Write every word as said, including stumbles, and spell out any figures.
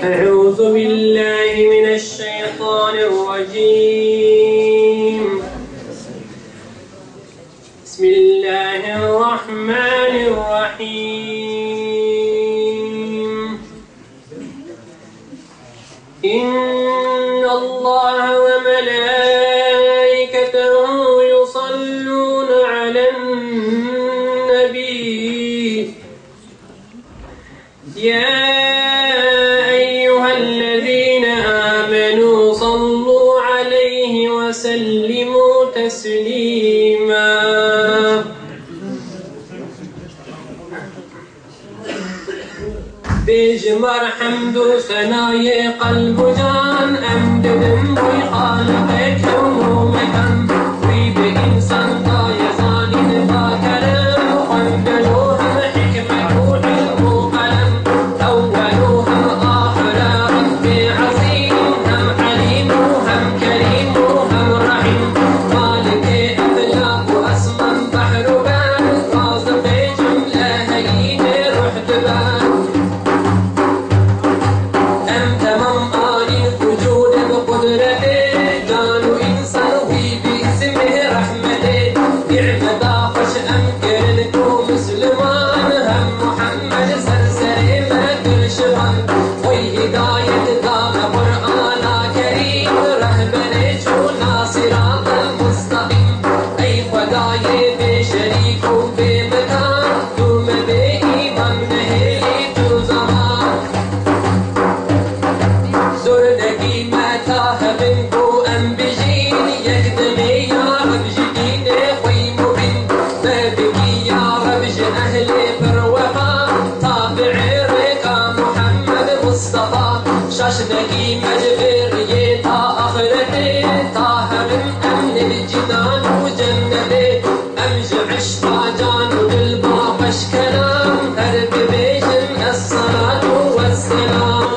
أعوذ بالله من الشيطان الرجيم. بسم الله الرحمن الرحيم. إن الله وملائكته يصلون على النبي. يا أيها الذين آمنوا صلوا عليه وسلموا تسليما. Bêjim hemd û senayê qelb û can, em dibin boy Xaliqê kewn û mekan. Wî bi însan daye zanîn ba kerem, xwendin û hem hikmet û îlm û qelem. Ewwel û hem axir e Rebbê ezîm, hem elîm û hem kerîm û hem rehîm. Malikê eflak û esman, behr û ber, raziqê cumle heyînê ruh diber. Em temam anîn vücûdê bi qudretê, can û însan wî bi îzmê rehmetê. Nîmeta xweş em kirin ku misliman, hem Muhammed ser serê me kir şivan. Xwey hidayet da me Qur'ana Kerîm, rehberê çûna sirata mustaqîm. Ey Xwedayê bê şerîk û bê mekan, tu me bê îman nehêlî tu zeman. Zor nekî me ta hebin ku em bijîn, yek demê ya Reb ji dînê xwey mubîn. Me bikî ya Reb ji ehlê pir wefa, tabi'ê rêka Muhammed Mustafa. Şaş nekî me ji vê riyê ta axretê, ta herin em nêv cinan û cennetê. Em ji eşqa can û dil ba xweş kelam, her bibêjin esselatu vesselam.